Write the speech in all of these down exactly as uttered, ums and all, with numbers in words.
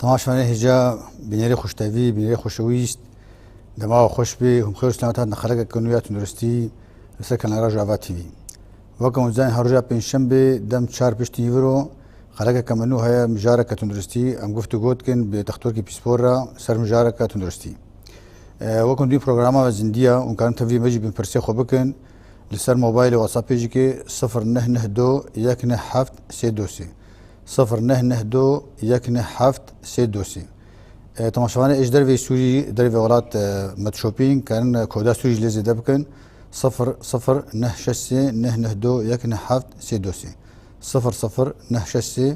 Temaşevanê hêja, bînerê xweştevî, bînerê xweşewîst, dema we xweş bê, hûn bi xêr û selamet hatin xelekeke nû ya tunduristî li ser kanala Rojava T V. Weke hûn zanîn her roja pêncşembê dem çar piştî hîviro xelekeke me nû heye, mijareke tunduristî. Em guftûgo dikin bi textorkî pîspor re ser mijareke tunduristî. E, weke hûn dî programa me zindî ye, hûn karin tevlî me jî bin pirsê xwe bikin. Li ser mobaylê WhatsAppê jî ke sifir neh neh do yek neh heft sê do sê. Sifir neh neh do yek neh heft sê do sê. E, temaşevanê ê ji dervê Sûrî, dervê welat, e, me dişopîn, karin, e, koda Sûrî jî lê zêde bikin. Sifir sifir neh şeş sê neh neh do yek neh heft sê do sê. Sifir sifir neh şeş sê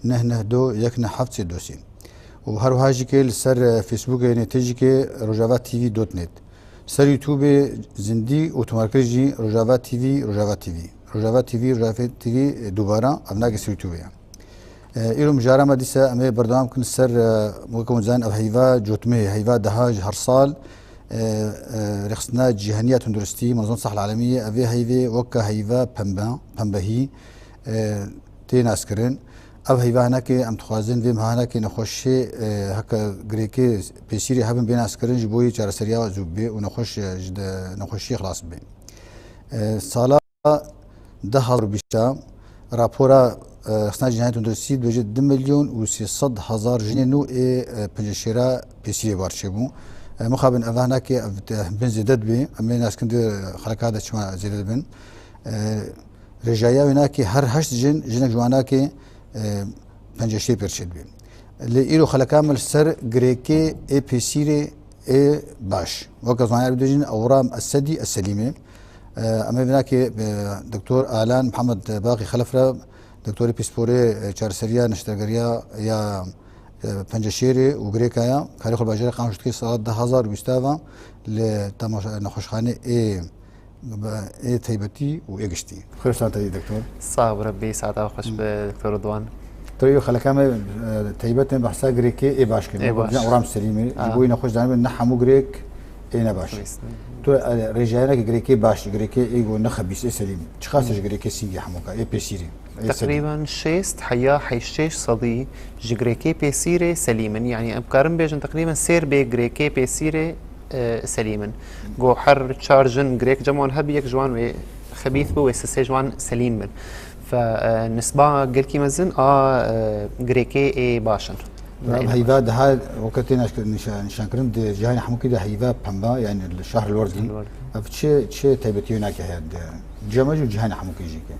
neh neh do yek neh heft sê do sê. Û her wiha jî ke li ser, e, Facebookê nê tê jî ke Rojava T V dot net. Ser YouTubeê zindî û tomarkirî jî Rojava T V, Rojava T V. Rojava T V, Rojava T V dubara, ev nake ser YouTubeê ye. E, îro mijara me dîsa em ê berdewam kin ser, e, weke hûn zanin ev heyva cotmehê, heyva daha ji her sal, e, e, Rêxistina Cîhanî ya Tunduristî, Munezema Sihha Alemî, ev ê heyvê weke heyva pembe, pembehî, e, tê naskirin. Ev heyva hinekê em dixwazin vê meha hinekê nexweşê, e, heke girêkê pêsîrê hebin bê naskirin ji bo yê çareseriya zû bê û nexweş, e, ji de nexweşiyê xilas bibe. E, sala du hezar û bîst rapora, e, Rêxistina Cîhanî Tunduristî dibêje du milyon û sê sed hezar jinê nû ê, e, penceşêra pêsîrê bar çêbû. E, mixabin ev hinekê ev te-, bin zêde dibe, em ê naskin di xeleka de çima zêde dibin. E, Rêjaya wê nake her heşt jin, jinek ji wan nake, e, penceşê pêr çêdibe. Lê îro xeleka me li ser girêkê ê pêsîrê ê baş. Weke zanayar bidojin, Ewram Esedî Eselîmê. E, em ê vinakê, e, Doktor Alan Mihemed Baqî Xelef re, Doktorê Pîsporê, e, Çareseriya Neştergeriya ya, e, Penceşêrê û Girêka ya, karê xwe li bajarê Qamişlo dike, sala du hezar û bîst ava li temaşa-, nexweşxanê ê, ê taybetî û ê giştî. Xêr santa yî, doktor. Sax bi Rebbî, saeta xweş bi, doktor Ridwan. Tu yê xeleka me, e, taybet in behsa girêkê ê baş kirin. Ê baş. Ewram Selîmê, ji bo yî nexweş zanîbin, ne hemû girêk ê ne baş. Xwîst. Tu, e, rêjayîneke girêkê baş, girêkê ê go ne xebîs, ê selîm. Çiqas ji girêkê sîngê hemûka, ê pêsîrê, ê selîm? Teqrîben şêst heya heşt şêş sedî ji girêkê pêsîrê selîm in. Yanî em karin bêjin teqrîben sêr bê girêkê pêsîrê e, selîm in. Go her çar jin girêk cem wan hebî, yek ji wan wê xebîs bi, wê sisê ji wan selîm bin. Fe, e, nisba gelkî mezin a, e, girêkê ê baş in. Ev heyva daha weke tê nişa-, nişankirin di cîhanê hemûkî de heyva pemba, yani li şehr li werdî. Şehr li werdî. Ev çi, çi taybetî wênakê heye di cem û cîhanê hemûkî jî ke?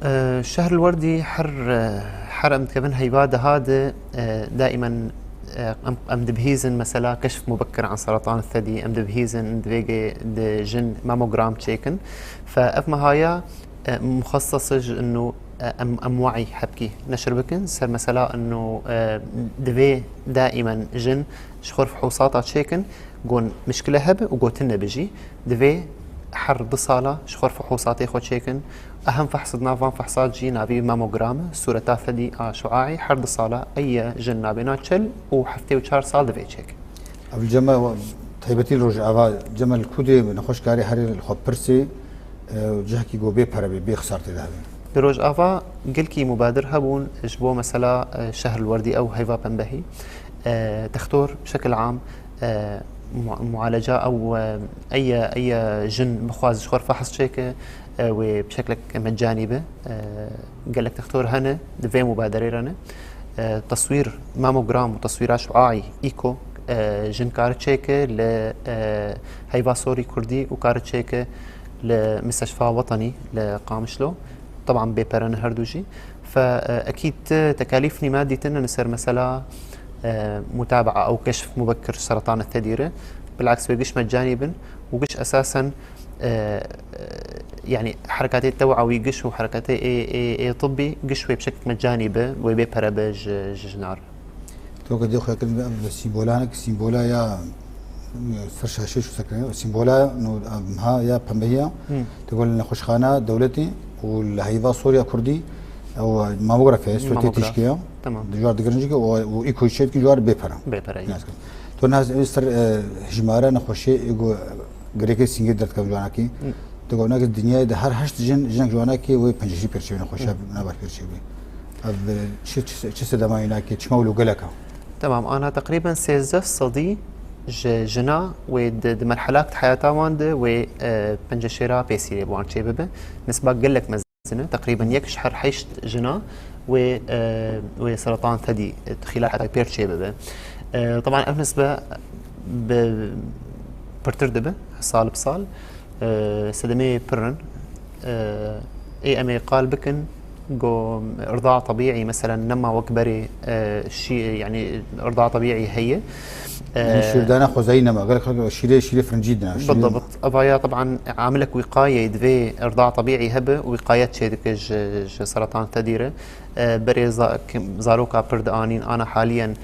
E, şehr li werdî her, e, her em dikevin heyva daha de, e, daimen, e, em, em dibihîzin mesela keşf mubekir an seratan thedî, em dibihîzin divê ge di jin mamogram çêkin. Fe ev mehaya, e, muxessas ji inu, e, em, em waî hebkî neşir bikin. Ser mesela inu, e, divê daimen jin ji xwe fihûsata çêkin, gon mişkile hebe û gotin nebe jî. Divê her du sala ji xwe fihûsatê xwe çêkin. Ehem fehs di nav van fehsat jî navî mamogram e, sûreta fedî a şuaî, her du sala eye jin nabêna çil û heftê û çar sal divê çêk. Ev li cem me taybetî li Rojava, cem me li ku dê nexweşkarê herê li xwe pirsê, e, cihekî go bê pere bê, bê xisar tê de hebe. Li Rojava gelkî mubadir hebûn ji bo mesela, e, şehr li werdî ew heyva pembehî. E, textor bi şekil am, e, mu-, mualeca ew, e, eye, eye jin bixwaz ji xwe re fehs çêke, e, wê bi şeklek mecanî be. E, gelek textor hene, di vê mubaderê re ne. E, teswîr, mamogram û teswîra şuaî, îko, e, jin kare çêke li, e, heyva sorî kurdî û kare çêke li Misteşfa Wetenî li Qamişlo. Teban bê pere ne her du jî. Fe, e, ekîd tekalîf nî madî tune li ser mesela, e, mutabaa ew keşf mubekir seratan thedî re. Bilaks wê giş mecanî bin û giş esasen, e, e, yani herekatê tewawî giş û herekatê ê, ê, ê tibbî giş wê bi şekl mecanî be, wê bê pere be ji, ji jinar. Toka dê xwe kirin ev sîmbola hinek sîmbola ya, e, ser şaşê şu sekirin. Sîmbola no, e, ha ya pembehiya. Hmm. Te got li nexweşxana dewletê û li heyva Soriya Kurdî ew, e, mamografe, sûretê Mamograf. Tîşkiya. Tamam. Di jar digirin jî û, û îkoyî çêdikin ji war bê pera. Bê pera, ya. Nas kirin. To nas ev ser, e, hijmara nexweşê ê go girêkê sîngê derdikevin ji wanakî. Hı. Te got nake dinyayê de her heşt jin, jinek ji wanakî wê pencî pêr çêbî nexweşiya nabaş pêr çêbî. Ev, e, çi, çi, çi sedema wî nake, çima wilo gelek e? Tamam, ana teqrîben sêzdeh sedî ji jina wê di, di merhelak di heyata wan de wê, e, penceşêra pêsîrê bi wan çêbibe. Nisba gelek mezin e, teqrîben yek ji her heşt jina wê, e, wê seratan thedî, e, di xîlal heyata pêr çêbibe. E, teban ev nisbe bi pirtir dibe sal bi sal. E, sedemê pir in. E, ê em ê qal bikin, go irda tebîî, meselen, nema wek berê, e, şî-, yanî irda tebîî heye. E, Yanî şîrdana xwezayî nema. Gelek xelk şîrê, şîrê firincî dina. Şîrê Bidibitt. Eva ya, teban, amilek wîqayeyê divê irda tebîî hebe, wîqayet çêdike ji, ji seratan thedî re. E, berê za-, kim-, zaroka pir dianîn, ana haliyen,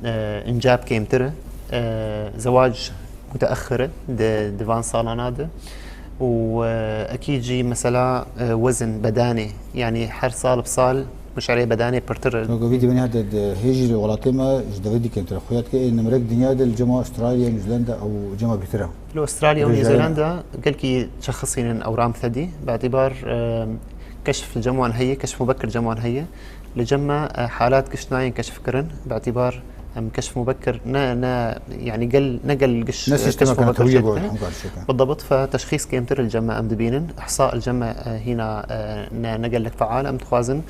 e, încab kêmtir e. E, zewac muteexir e di, di van salana de. Û, e, ekîd jî mesela, e, wezin bedanê, yanî her sal bi sal muşerê bedanê pirtir e. Weke vî dîmenî hate di hêjî li welatê me ji devê dî kêmtir e. Xuya dike ê nimrek dinya de li cema Australya, New Zealand ew cema bîtir e. Li Australya û New Zealand gelkî çexisînin ewram thedî, bi îtîbar, e, keşf li cem wan heye, keşf mubekir cem wan heye. Li cem me, e, halat giş nayên keşfkirin, bi îtîbar em keşf mubekir ne, ne, yanî gel, ne gel giş, Ne e, sîstema keşf mubekir tewiyê çêdike. Bidibitt, fe teşxîs kêmtir li cem me em dibînin. Ihsa li cem me, e, hîna, e, ne, ne gelek feal. Em dixwazin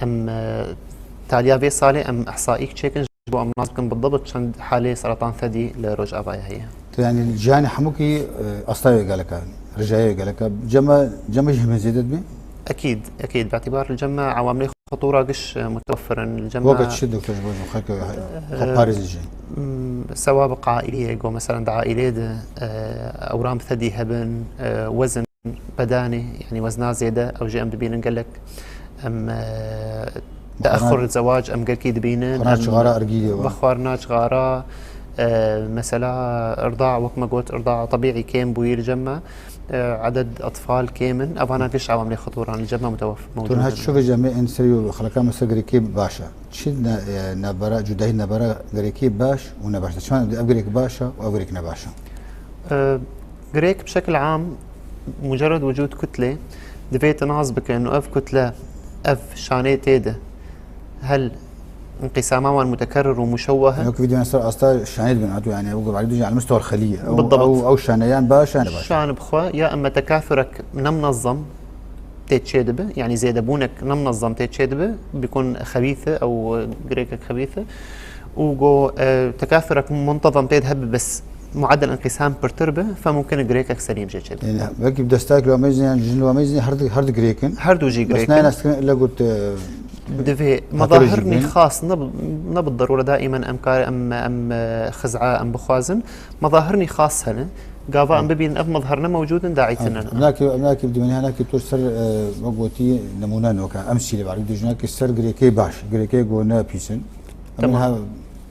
em, e, taliya vê salê em ihsaîk çêkin. Ji bo em nas bikin bidibitt çend halê seratan thedî li Rojavayê heye. Tu, yanî, li cîhanê hemûkî, e, astayê gelek e, rijayê gelek e. Cema, cema jî hemî zêde dibe? Ekîd, ekîd. Bi îtîbar li cema ewamlê xutûra giş, e, mutewefir in. Li cema Weke çi, doktor, ji bo xelkê xwe parêzî jî? M, sewa bi qaîliyê, go, meselen, di aîlê de, e, ewram thedî hebin, e, wezin bedanê, yanî wezna zêde, ew jî em dibînin gelek. Em, e, teexur zewac em gelkî dibînin. Xwara Em çixara ergîlê we. Vexwarina çixara, e, mesela irda, wek me got, irda tebîî kêm bûyî li cem me. E, eded etfal kêm in. Evana giş ewamlê xutûran li cem me mutewef-, mewcûd in. Tu niha çi vê cem me ên serî û xeleka me ser girêkê baş e? Çi ne, e, nebera, cudahî nebera girêkê baş û nebaş e? Çima ev girêk baş e û ev girêk nebaş e? E, Girêk bi şekil am, mucerred wicûd kutlê, divê tu nas bikin û ev kutle, ev şanê tê de hel înqîsama wan mutekerrir û muşewweh e. Yok, vîdeo ser asta şanê dibin, hatu, yani, ew gurbarî dijî elmistol xelî ye. Ew, Bidibitt. ew, ew şaneyan baş, şane baş. Şan bi xwe, ya emme tekafurek ne munezzem tê çê dibe, yani zêdebûnek ne munezzem tê çê dibe, bikun xebîth e, ew girêkek xebîth e. û go, e, tekafurek muntezam tê de hebe, bes muedel înqîsam pirtir be, fe mumkin e girêkek selîm jê çêbe. Yani, belkî bi destek li ameyzin, yani jin li ameyzin her du, her du girêkin. Her du jî Bes girêkin. nayê naskirin illa got, e, Divê, me Hatırı da jî hirnî bin. xas, ne bi, ne bi derûre daîmen em kar, em, em, e, xiz'a, em bixwazin. Me da hirnî xas hene. Gava em Hı. bibînin ev mezher ne mewcûd in, daîtin Hı. ne. Nakî, nakî bi dimeniha nakî tu ser, e, me gotî nemûne noka. Em sîlê bari dijnakî ser girêkê baş, girêkê go ne pîsin. Em Tamam. ha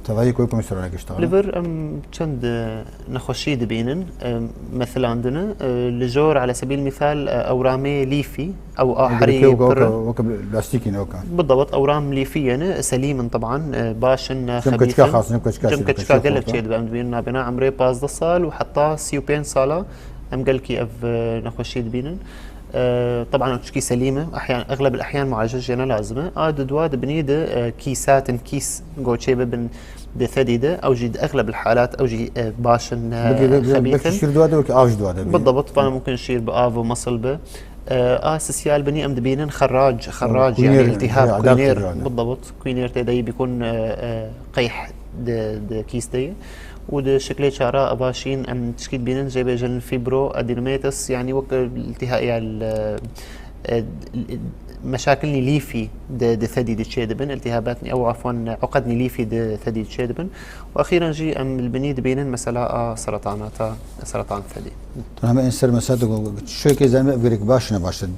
tevayî koy komî serona gişta. Li vir em çend, e, nexweşî dibînin, e, mesilandine, e, li jor, ala sebîl mîsal, e, ewramê lîfî, ew a herî Girêkê weke, pir weke, e. weke plastîkî ne weke. Bidibitt, ewram lîfî yene, selîm in teban, e, baş in, ne Cem xebîs keçika in. xas, cem keçika Cem çêdibe, keçika keçika gelek xorta. çêdibe, em dibînin nabêna emrê pazdeh sal û heta sî û pênc sala em gelkî ev, e, nexweşî dibînin. E, teban ew tişkî selîm e, ehyan, exleb el ehyan mualece jê ne lazim e. A di dua di binî de, e, kîsat in, kîs go çêbibin di thedî de, ew jî di exleb el halat, ew jî, e, baş in, ne Belkî, belkî, xebîs belkî in. şîr dua de, belkî av jî dua de. Bidibitt, vana mumkin şîr bi av û mesil be. E, a sisya li binî em dibînin xerrac, xerrac, Kuynêr, yani iltihab, ya, kuynêr, adab yani. Bidibitt, kuynêr tê de yî bikun, e, e, qeyh di, di kîs de ye. Û di şiklê çara eva şîn em tişkî dibînin jê bêjin fibro adenomyosis, yani wek iltiha-, ya, e, e, meşakilnî lîfî di, di thedî de çêdibin, iltihabatnî, ew afwan, uqednî lîfî di thedî de çêdibin. Û exîren jî em li binî dibînin mesela a seretanata, seratan thedî. Tu heme ên ser mesela tu şoyekê zanî ev girêk baş ne baş e. Di,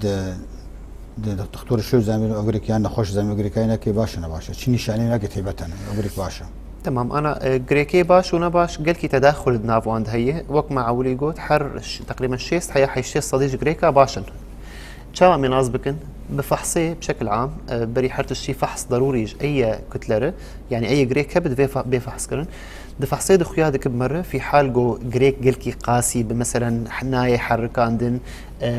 di, di, doktor şoy zanî ev girêk yan nexweş zanî ev girêk yan nake baş ne baş e. Çi nîşanê nake taybet hene, ev girêk baş e. Tamam, ana, e, girêkê baş û ne baş gelkî tedaxul di nav wan de heye. Wek me ewilî got, her ş-, teqrîben şêst heya heştê sedî ji girêka baş in. Çawa em ê nas bikin? Bi fehsê bi şekil am, e, berî her tiştî fehs derûrî ji eye kutlere, yanî eye girêk hebe divê fe-, bê fehs kirin. Di fehsê de xuya dike bi me re, fî hal go girêk gelkî qasî bi, meselen, nayê herikandin, e,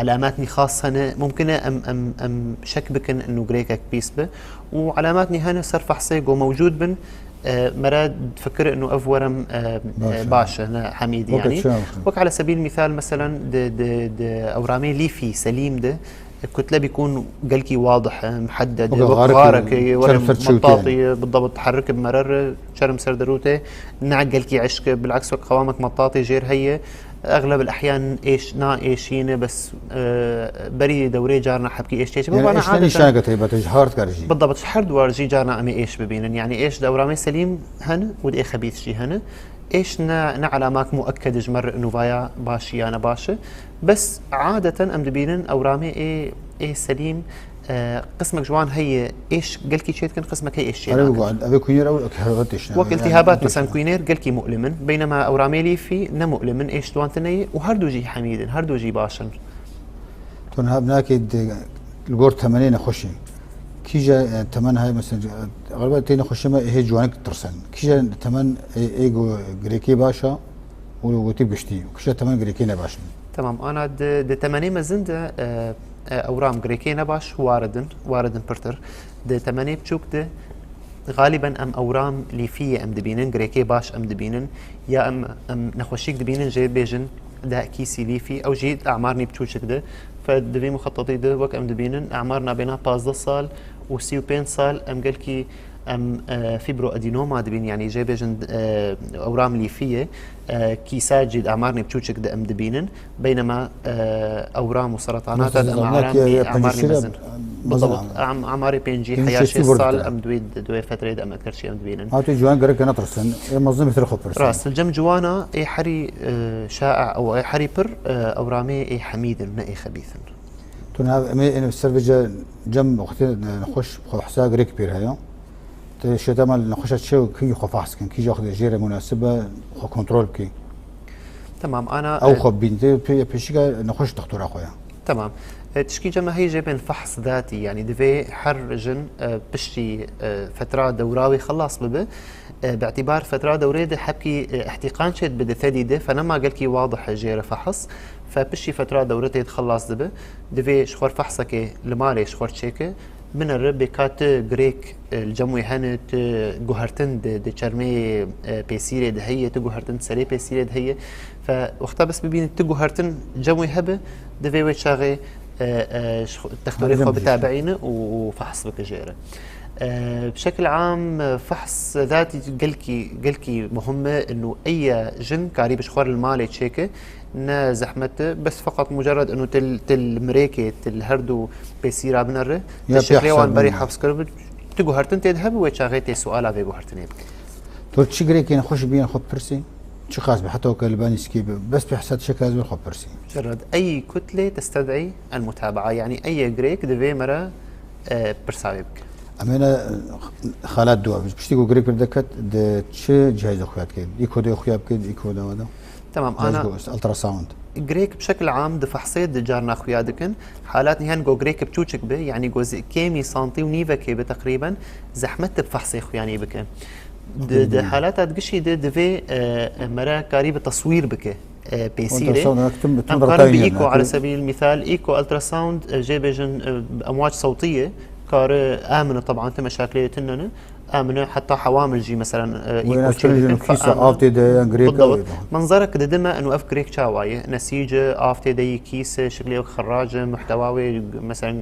elametnî xas hene, mumkin e em, em, em şek bikin inu girêkek pîs bi. Û elametnî hene ser fehsê go mewcûd bin, e, me re difikir inu ev werem, e, Baş e. e, baş e, ne hemîdî Weke yanî. çi em xwe? Wek ala sebîl mîsal, meselen, di, di, di ewramê lîfî selîm de, e, kutle bîkûn gelkî wadih e, muhedded e, Weke wek xarikê, xarek e, çerm were ser çewtê. metatî, e, bidabt herik bi merer e, çerm ser derûtê, ne gelkî eşk e, bilaks wek qewamek metatî jêr heye. Exleb el ehyan êş, na êşîne, bes, e, berî dewrê carna hebkî êş çêçe. Yani Bana eşte adeten nîşaneke taybet e, ji hard kar jî. Bidabt, ji her duwar jî carna em ê êş bibînin. Yani êş di ewramê selîm hene û di ê xebîs jî hene. Êş ne, ne elamek muekked ji me re nûvaya baş ya ne baş e. Bes adeten em dibînin ewramê ê, ê selîm, e, qismek ji wan heye êş gelkî çê dikin, qismek heye êş çê Erê nakin. bu, ev kuyner ew hebat tişne. Wek Yani iltihabat, tişne. mesela kuyner gelkî mu'lim in. Beynema ewramê lîfî ne mu'lim in, êş di wan tune ye û her du jî hemîd in, her du jî baş in. Tu niha binakê di, li gor temenê nexweşî. Kîje, e, temen heye, mesela, e, galiba tê nexweşê me hê ciwanik tirsin. Kîje temen ê, ê go girêkê baş a û gotî giştî. Kîje temen girêkê ne baş in. Tamam, ana di, di temenê mezin de, e, e, ewram girêkê ne baş waridin, waridin pirtir. Di temenê biçûk de, Xaliben em ewram lîfiyê em dibînin, girêkê baş em dibînin, ya em, em nexweşîk dibînin jê bêjin deh kîsî lîfî, ew jî di emarnî biçûçik de. Fe di vê muxetetî de wek em dibînin, emar nabêna pazdeh sal û sî û pênc sal em gelkî em, e, fîbroadenoma dibînin, yanî jê bêjin, e, ewram lîfiyê, e, kîsa jî di emarnî biçûçik de em dibînin. Beynema, e, ewram û seretanata Mesela di em zana emarê ki em ê emarê pêncî mezin. Bidabt, em emarê pêncî, heya şêst sal em di wê, di wê fetreyê de em ekerçî em dibînin. Hatî ciwan gerek netirsin. Ê mezin bêtir xwe pirsin. Rast, li cem ciwana ê herî, e, şae û ê herî pir, e, ewramê ê hemîd in, ne ê xebîs in. Tu niha em ê, em ê ser vê ce cem wextê nexweş xwe hisa gerek pêr heye. Te şêta me li nexweşa çi û kî xwe fehs kin, kî jî xwe jê re munasib e, xwe kontrol bikî. Tamam, ana, Ew e, xwe bîn, te pê-, pêşîka nexweş dextora xwe ye. Tamam. E, tişkî cem me heyî jê bên fehs datî, yanî divê her jin, e, piştî, e, fetra dewra wê xelas bibe. E, bi îtîbar fetra dewrê de hebkî, e, îhtîqan çêdibe di thedî de, fenema gelkî wadih e jê re fehs. Fe piştî fetra dewre tê de xelas dibe. Divê ji xwe fehsekê li malê ji xwe çêke. Binere bê ka ti girêk, e, li cem wê hene, ti guhertin di, di çermê, e, pêsîrê de heye, ti guhertin di serê pêsîrê de heye. Fe wexta bes bibînin ti guhertin cem wê hebe, divê wê çaxê, e, e, ji xwe, textorê Hadi xwe cem jî. bitabeîne û, û fehs bike jê re. E, bi şekil am, e, fehs zatî gelkî, gelkî muhim e, inu eye jin karî bi ji xwe re li malê çêke, ne zehmet e, bes feqet mucerred inu til, til mirêkê, til her du pêsîra binere, Ya te şeklê wan berî pêhsabîn. hefz kiribe, tu guhertin tê de hebe wê çaxê tê suala vê guhertinê bike. Tu çi girêkên xweş biyên xwe pirsî? Çi qas be, heta weke li banî sikê be, bes pê hesat çi qas be xwe pirsî. Mucerred, ey kutlê tested'î el mutabaa, yanî ey girêk divê me re, e, pirsa wê bike. Em ê ne xalat dua, piştî ku girêk pir deket, di çi cihazê xuya dike? Îko de xuya bike, îko de wada? Tamam, Cihaz ana go, ultrasound. Girêk bi şekil am di fehsê di carna xuya dikin. Halat nihan go girêk biçûçik be, yanî go zi-, kêmî santî û nîvekê be teqrîben, zehmet di fehsê xuyanî bike. Di, di Hı. halata digişî de divê, e, me re karî bi teswîr bike, e, pêsîrê. Ultrasound, tim, tim Em karin bi rakayin îko, yani. ala sebîl mîsal, îko ultrasound, e, jê bêjin, e, emwac sewtî ye, kare amine, teban, ti meşaklê tune ne. Amine heta hewamil jî, meselen, e, Wê îko nas çê kirî dikin, jin kîsa fe amine. av tê de, yan girêk Bidawit. ew de. Menzerek didime, eno ev girêk çawa ye? Nesîc e, av tê de yî kîs e, şiklê wek xirrac e, muhtewa wê, meselen,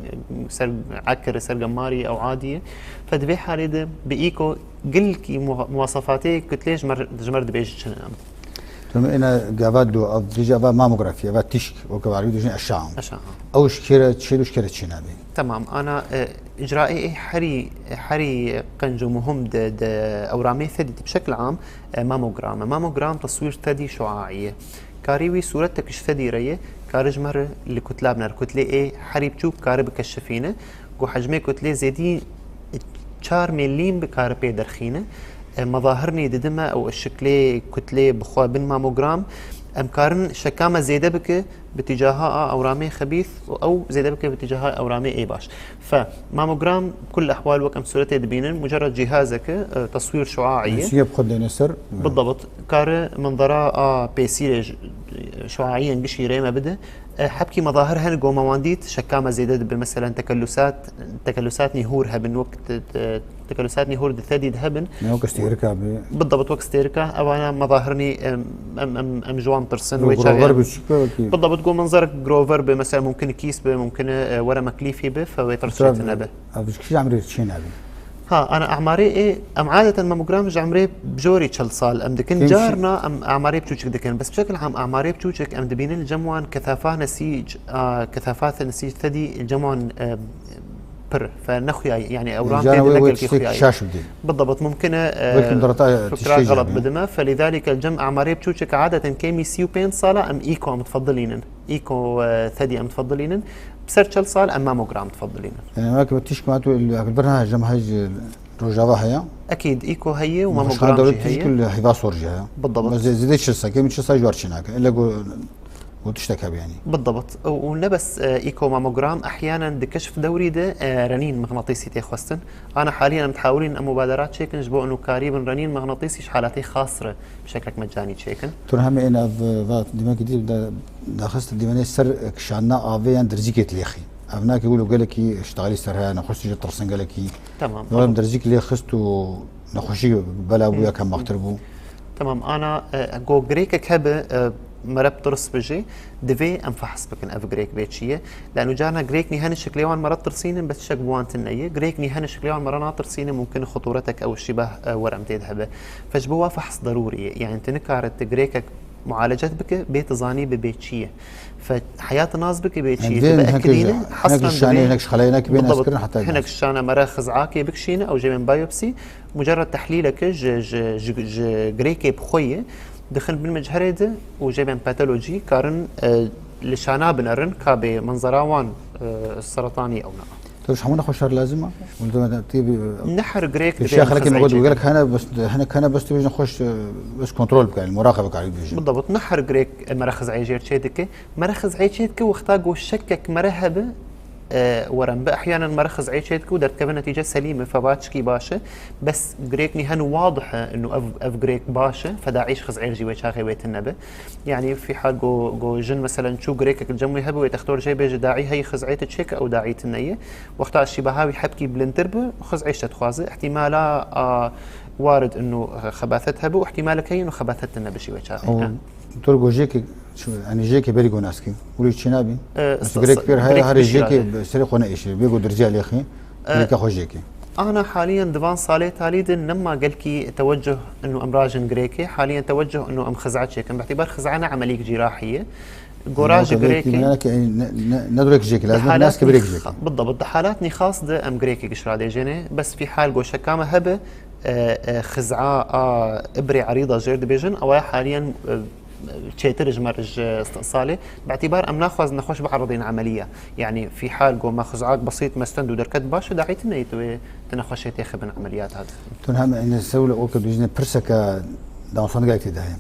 ser ekir, ser gemarî, ew adî ye. Fe di vê halê de bi îko gilkî muha-, muwasafatê kutlê ji me re, ji me re dibêje çi ne em. Tu me êna gava do, ev dije eva mamografî, eva tişk, weke warî dijin eşa. Eşa, ha. Ew ji kê re çê, ew ji kê re çê nabê. Tamam, ana, e, icraê ê herî, herî qenc û muhim de, de ewramê thedî de bi şekil am, e, mamogram e. Mamogram teswîr thedî şuaî ye. Karî wî sûretek ji thedî re ye, kari ji me re li kutla biner. Kutlê ê herî biçûk kari bikeşifîne. Ku hecmê kutlê zêdî çar milîm bi kare pê derxîne. E, mezahirnî didime ew şiklê kutlê bi xwe bin mamogram. Em karin şeka me zêde bike, bi tîcaha a ewramê xebîth û ew zêde bike bi tîcaha ewramê ê baş. Fe, mamogram bi kul ehwal wek em sûretê dibînin, mucerred cîhazeke, e, teswîr şuaî ye. Nusîye bi xwe dêne ser. Bidabit, kare menzera a pêsîrê j-, şuaiyên gişî rê me bide. E, hebkî mezahir hene ku me wan dît, şeka me zêde dibe, meselen tekellusat, tekellusat nihûr hebin, wek te-, te-, tekellusat nihûr di thedî de hebin. Ne wek stêrika be. Bidabit wek stêrika, ewana mezahirinî em, em, em, em ji wan tirsin. Wek wê çaxê grover em bi çi be wekî? Bidabit ku menzerek grover be, mesela mumkin kîs be, mumkin e, were meklîfî be, fe wê tirs çêtine be. Ev ji kî emrê çê nabî? Ha, ana emarê ê, em adeten mamogram ji emrê jorî çel sal em dikin. Kêm jî- Carna em emarê biçûçik dikin. Bes bi şekil am emarê biçûçik em dibînin li cem wan kesafa nesîc, a, kesafa nesîc thedî li cem wan, e, pir, fe nexuyayî, yani ewran Cana tê de wê, ne wê gelkî tiştek xuyayî. Şaş bidî. Bidabit, mumkin e, Belkî dara ta fikra tiştê jî xelat hebî. Bidime. Felidalîke li cem emarê biçûçik adeten kêmî sî û pênc sala em îko em difedilînin. Îko, e, thedî em difedilînin. Bi ser çel sal em mamogram difedilînin. Yani wek tişk ma tu li akil birna cem hej Rojava heye. Ekîd îko heye û mamogram jî heye. Li heyva sor jî heye. Bidabit. Zêde çil sa, kêmî çil sa ji war çênake. Ele go Û tiştek hebe, yanî. Bidabit. Û, û ne bes, e, îko mamogram, ehyanen di keşf dewrî de, e, renîn mıgnatîsî tê xwestin. Ana haliyen em dihawilîn em mubaderat çêkin ji bo û karî bin renîn mıgnatîsî ji halatê xas re bi şeklek mecanî çêkin. Tur heme ên ev, va, dîmekî dî de, daxist dîmenê ser kişanina avê yan derzîkê lêxî. Ev nake wilo gelekî ştalî ser heye, nexweşî ji tirsin gelekî. Tamam. Em derzîk lê xist û nexweşî bela bû ya kembaxtir bû. Tamam, ana, e, go girêkek hebe, e, mere bi tirs bijî, divê em fehs bikin ev girêk bê çi ye. Lano carna girêknî hene şiklê wan mere tirsînin, bes tiştek bi wan tune ye. Girêknî hene şiklê wan mere natirsînin, mumkin xuturetek ew şîbeh, e, werem tê de hebe. Fe ji bo wa fehs derûrî ye. Yani tu nikare tu girêkek mualecet bike, bê tu zanî bi bê çi ye. Fe heyat nas bike bê çi ye. Yani tu bi hinek ekilîne, ji, hinek hesren ji şanê, divê, hinek ji xeleyê, hinek bê bidabit, naskirin heta hinek ji şana mere xizakê bikişîne, ew jê bên biopsî, mucerred tehlîleke ji, ji, ji, ji girêkê bi xwe ye, dixin bin mecherê de û jê bên patolojî karin, e, li şana binerin, ka bê menzera wan, e, seretanî ew na. Tu ji hemû nexweşar lazim e? Wilo tu tê bi- Ne her girêk Pêşiya divê xelkê me got, xizayê gelek hene, bes, hinek hene bes tu bêjin xweş, e, bes kontrol bikare, muraqebe bikare bêjin. Bidabit, ne her girêk mere xizayê jêr çê dike. Mere xizayê çê dike, wexta go şekek mere hebe, e, werem bi. Ehyanen mere xizayê çê dike û derdikeve netîce selîm e, feva çikî baş e. Bes girêknî hene wadih e, inu ev, ev girêk baş e, fe daî ji xizayê jî wê çaxê wê tune be. Yani fî hal go, go jin meselen çû girêkek li cem wê hebe, wê textor jê bêje daî heyî xizayê te çêke ew daî tune ye. Wexta şîbeha wî hebkî bilindtir bi, xizayê ji te dixwaze. Îhtîmala, a, warid inu xebaset hebe û îhtîmalek heye inu xebaset tune bi jî wê çaxê. Û Ha. tu gojêkê, şu, yani jêkê berî go naskî. Wilo çê nabî? E, Mesela sa-, girêk pêr heye, girêk herê pişî jêkê rabe. Serê xwe neêşê. Bê go dirciya lêxî. E, Girêka xwe jêkê. Ana haliyen divan salê talî de nema gelkî tewecuh inu em rajin girêkê. Haliyen tewecuh inu em xiza çêkin. Bi îtîbar xiza ne emelîk cîrahî ye. Gorajî girêkî. Ne, ne, ne durek jêkî, lazim e naskî birêk jêkî. Bidabit, di halatnî xas de em girêkî giş radêjêne. Bes fî hal go şeka me hebe, e, e, xiz'a a ibrê erîda jêr dibêjin, ew haliyen, e, çêtir ji me re ji salê. Bi îtîbar em naxwazin nexweş bi'eridin emeliya. Yani fî hal go me xiz'ak besît me stend û derket baş e, daî tune ye tu wê tu nexweşê têxibin emeliyata de. Tu hem ene sewle o ke dûjine pirseke dansan gelek tê daye.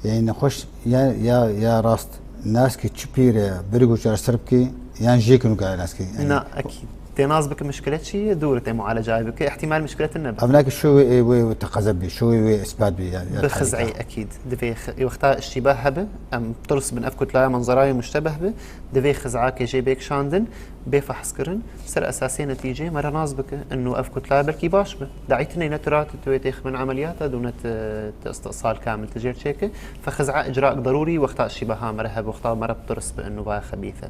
Yani nexweş ya, ya, ya rast naskî çi pîre berî go çareser bikî, yan jêkî nû kare naskî. Yani Na, ekîd. Tê nas bike mişkile çi ye, dûr tê mualecayê bike, îhtîmal mişkile tune be. Ev nake şo wê, wê, wê teqeze bî, şo wê, wê ispat bî, ya, ya Bi xiz'î, talîka. Ekîd. Divê xi-, wexta şîbeh hebe, em tirs bin ev kutla ya menzera wê muştebeh be, divê xiz'akê jê bê kişandin, bê fehs kirin, ser esasê netîcê me re nas bike, inu ev kutla belkî baş be. Daî tune ne tu ra tu wê têxibin emeliyata, dû ne tu, tu istisal kamil tu jêr çêke. Fe xiz'a icraek derûrî wexta şîbeha me re hebe, wexta me re bi tirs be, inu vaya xebîth e.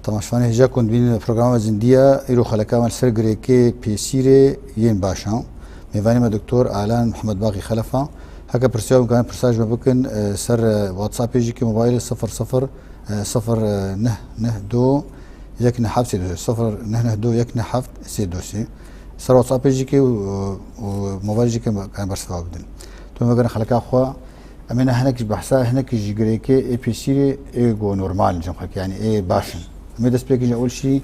Temaşevanê hêja ku dibînin programa Zindiya, îro xeleka me li ser girêkê pêsîrê yên baş a. Mêvanê me Doktor Alan Mihemed Baqî Xelef a. Heke pirsiya hûn karin pirsa ji me bikin, e, ser, e, WhatsAppê jî ke mobaylê sifir sifir, e, sifir neh neh do yek neh heft sê do sê, sifir neh neh do yek neh heft sê do sê. Ser WhatsAppê jî ke û, û mobaylê jî ke karin bersiva bidin. Tu me vegerin xeleka xwe. Em ê ne hinek ji behsa, hinek ji girêkê ê pêsîrê ê go normal in cem xelkê, yanî ê baş in. Em ê dest pê kin ji ewil şî,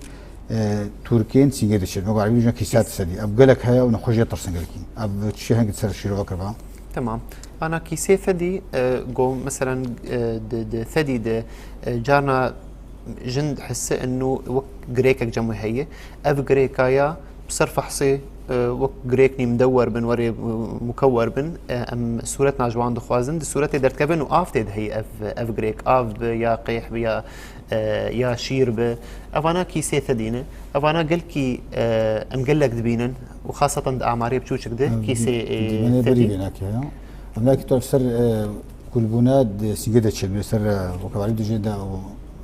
e, tûrkên sîngê diçin. Me go erebî bêjin kîsat sedî. Ev gelek heye û nexweş ya tirsin gelkî. Ev çi hinek ser şîrove kiriba? Tamam. Ana kîsê fedî, e, go, meselen, e, di, di fedî de, e, carna jin dihisse inu wek girêkek cem wê heye. Ev girêka ya bi ser fehsê, e, wek girêk nîmdewer bin, werê, e, mukewer bin, e, em sûretna ji wan dixwazin. Di sûretê derdikevin û av tê de heye ev, ev girêk. Av bi ya qêh bi ya, e, ya şîr bi. Evana kîsê fedî ne. Evana gelkî, e, em gelek dibînin û xaseten di amarê biçûçik de kîsê, e, fedî. Berî vê nake ya. Em nake tu ser, e, kulbûna di sîngê de çêdibe, ser, e, weke warî dijê de û,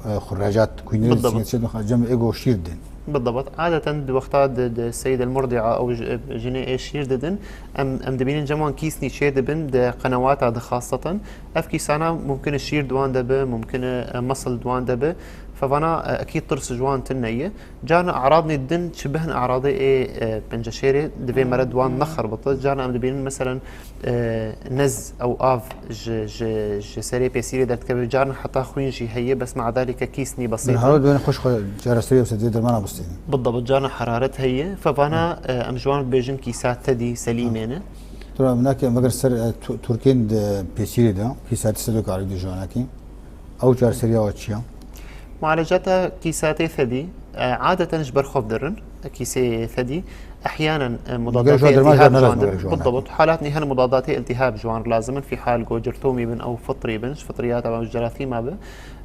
e, xurrecat, kûynê de sîngê çêdibe, cem êgo şîr din. Bidabat. Adeten di wexta di, di Seyyid el Murdi'a ew ji-, jinê ê şîr didin, em, em dibînin cem wan kîsnî çêdibin di qenewata de xaseten. Ev kîsana mumkin e şîr di wan de be, mumkin e, e, mesil di wan de be. Fevana, e, ekî tirs ji wan tune ye. Carna e'radnî din çi bihin e'radê ê, e, penceşêrê divê mere di wan nexerbite. Carna em dibînin, meselen, e, nez ew av ji, ji, ji serê pêsîrê derdikeve. Carna heta xwîn jî heye, bes mea dalîke kîsnî besît e. Hewar dibêne xweş xwe çareserî ew sedê dermana bistînin. Bidabat, carna heraret heye. Fevana, e, em ji wan dibêjin kîsa tedî selîmê ne. Tura minakê em vegerin ser, e, tu-, Turkên di pêsîrê de, kîsa tedî sedok arî di ji wanakî. Ew çareseriya we çi ye? Mualecata kîsatê fedî, e, adeten ji ber xwe dirin, kîsê fedî, ehyanen, e, mudadatê iltihab ji wan dirin. Bidabat, halatnî hene mudadatê iltihab ji wan lazim in, fî hal go cirtomî bin ew fitrî bin, ji fitriyata be, ji cerathîma be,